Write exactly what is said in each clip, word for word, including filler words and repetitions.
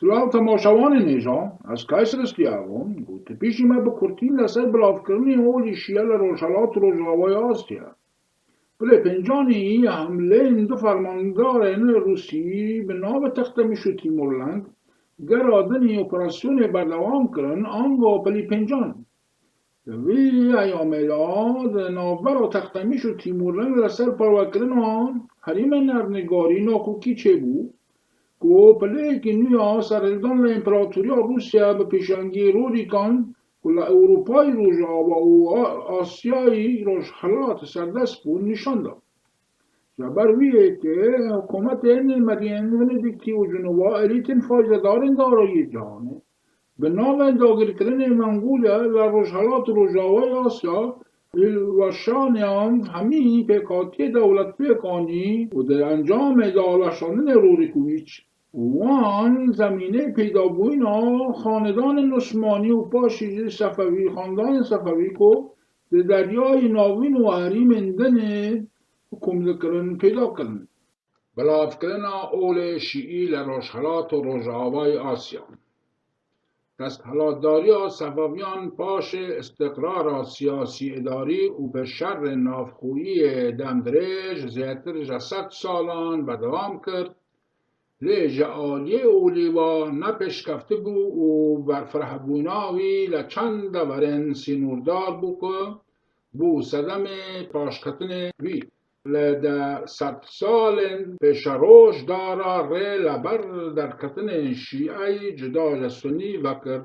Silav temaşevanên hêja, ez Kayseriz Tiyav im, gotipîşî me bi kurtî li ser bilavkirinê olê şîe li Rojhelat û Rojavayê Asya. Pilê pêncanî hemleyên du fermandarên Rûsî bi navê Textemîş û Tîmûrleng gera dinê operasyonê berdewam kirin, ango pilê pêncan. Di vî eyamê de di navbera Textemîş û Tîmûrleng li ser parvekirina herêmên erdnigarî nakokî çêbû, ku pileyekî nû ya serhildan li Împaratoriya Rûsya bi pêşangiyê Rûrîkan ku li Ewropayê Rojava û A-, Asyayê Rojhilat serdest bûn nîşan da. Ji ber wî yekê hikûmetên Medînê Venedîktî û Cinova elîtên faydedarên darayiyê cîhanê bi navê dagirkirinê Mengolya li Rojhelat û Rojavayê Asya hilweşaniya hemî pêkhatiyê dewletpêk anî û di encamê de weşandinê Rûrîk û Wîç û wan zemîneyê peydabûyîna xanedanên Osmanî û paşê jî Sefewî, xanedanên Sefewî ku di Deryayê Navîn û herêmên din ê hikûm dikirin, peyda kirin. Bilavkirina olê şîî li Rojhelat û Rojavayê Asya. Desthilatdariya Sefeviyan paşê îstiqrara siyasî-îdarî û bi şerên navxweyî yê demdirêj zêdetir ji sed salan berdewam kir, lê ji aliyê olê ve ne pêşkeftî bû û berfirehbûna wî li çend deverên sînordar bû ku bû sedemê paşketinê wî. Li de sed salên pêşeroj dara rê li ber derketinên şîeyî cuda ji sunî vekir.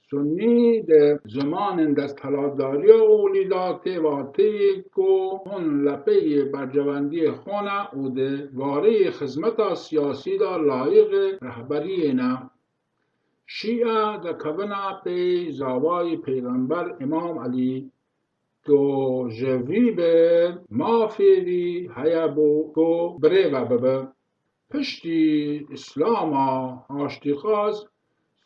Sunî di zimanên desthilatdariya olî de tê vateyê ku hûn li pey berjewendiyê xwe ne û di warê xizmeta siyasî de layîqê rehberiyê ne. Şîe dikevine pey zavayê Pêxember Îmam Elî, ku ji vî bi mafê wî heyebû ku birêve bibe. Piştî Îslama aştîxwaz,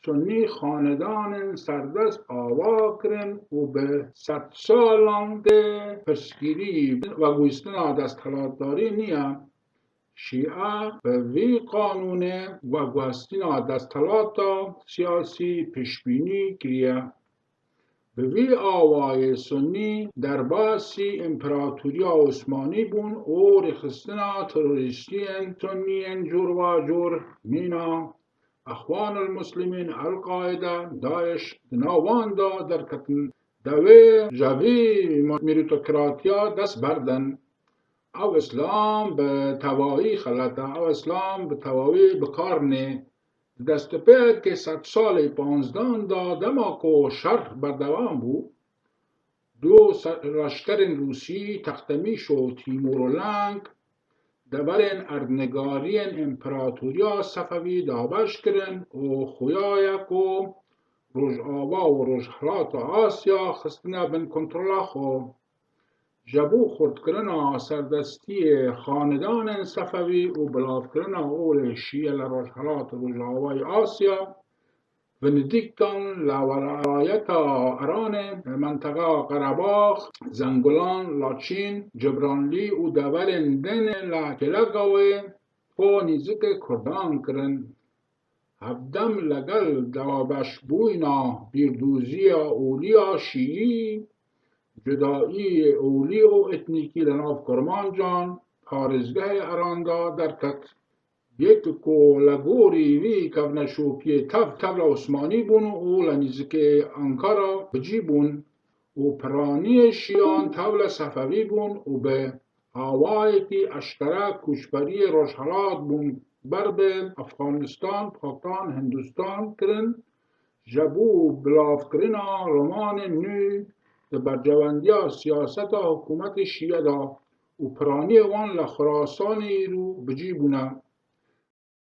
Sunnî xanedanên serdest ava kirin û bi sedsalan de pirsgirî veguhîstina desthilatdarî niye. Şîe bi vî qanûnê veguhîstina desthilata siyasî pêşbînî kiriye. Bi vî awayê Sunnî derbasî Împeratoriya Osmanî bûn û rêxistina terorîstiyên Sunniyên cor ve cor mîna Exwanul Muslimîn, El-Qaîde, DAIŞ di nav wan de derketin. Dewê ji vî mîrîtokratiya dest berdin. Ew Îslam bi tevayî xelet e, ew Îslam bi tevayî bi kar nê. Di destpêkê sedsalê panzdan de dema ku şer berdewam bû, du se-, leşkerên Rûsî, Textemîş û Tîmûrleng, deverên erdnigariyên Împeratoriya Sefewî dabeş kirin û xuya ye ku Rojava û Rojhilata Asya xistine bin kontrola xwe. Ji bo xurtkirina serdestiyê xanedanên Sefewî û bilavkirina olê Şîe li Rojhilat û Rojavayê Asya, Venedîktan li welayeta Îranê, menteqa Qerebax, Zengulan, Laçîn, Cibranlî û deverên din li Kêlegawê xwe nêzîkê Kurdan kirin. Hevdem legel dabeşbûyîna bîrdoziya olî ya şîî, cudayî olî û etnîkî li nav kurmancan parêzgehê Îran de derket. Yek ku li gorî vî kevneşopiyê tev, tevla Osmanî bûn û li nêzîkê Ankara bi cî bûn û piraniyê şîyan tevla Sefewî bûn û bi awayekî eşkere koçberiyê Rojhilat bûn ber bi Efxanistan, Pakistan, Hindistan kirin. Ji bo bilavkirina romanên nû di berjewendiya siyaseta hikûmetê şîe de û piraniyê wan li Xurasanê îro bi cî bûne.